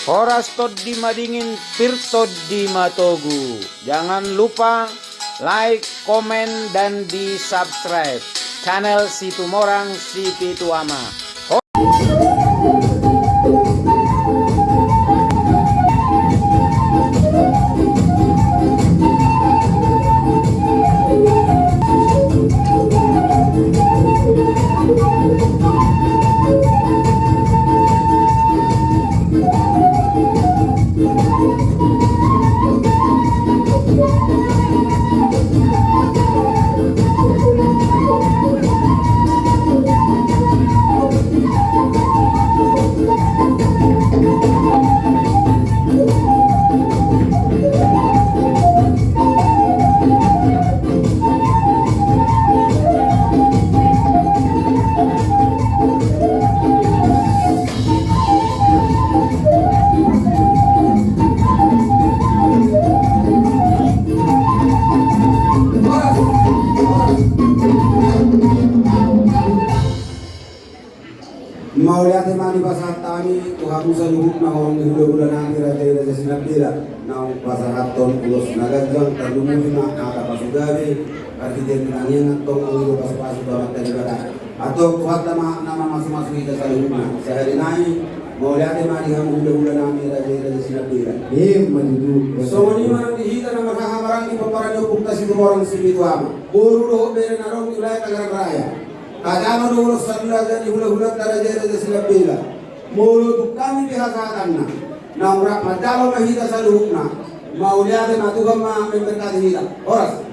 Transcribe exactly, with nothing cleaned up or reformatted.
Horas Tondi Madingin, pir Tondi Matogu. Jangan lupa like, komen, dan di subscribe channel Situmorang Sipitu Ama. Mauliate ma di pasahat hami tu hamu saluhutna, horong ni hulahula nami raja i Raja Sinambela, naung pasahathon ulos na ganjang. Tarlumobi ma angka pasugabe, parhitean ni tangiang, antong anggiat pasupasu tu Amanta Debata. Antong Tuhanta ma na mamasumasu hita saluhutna. Sahali nai, mauliate ma di hamu hulahula nami raja i Raja Sinambela. Ima tutu. Songon i ma nang di hita na marhahamaranggi pomparan ni ompunta Situmorang Sipitu Ama, boru dohot bere na adong di wilayah Tangerang Raya. Tajaha do ulos sandiraja ni hulahulanta raja i Raja Sinambela. Molo tung hami pe hasahatanna, naung rap manjalo ma hita saluhutna. Mauliate ma, Tuhan ma memberkati hita. Horas.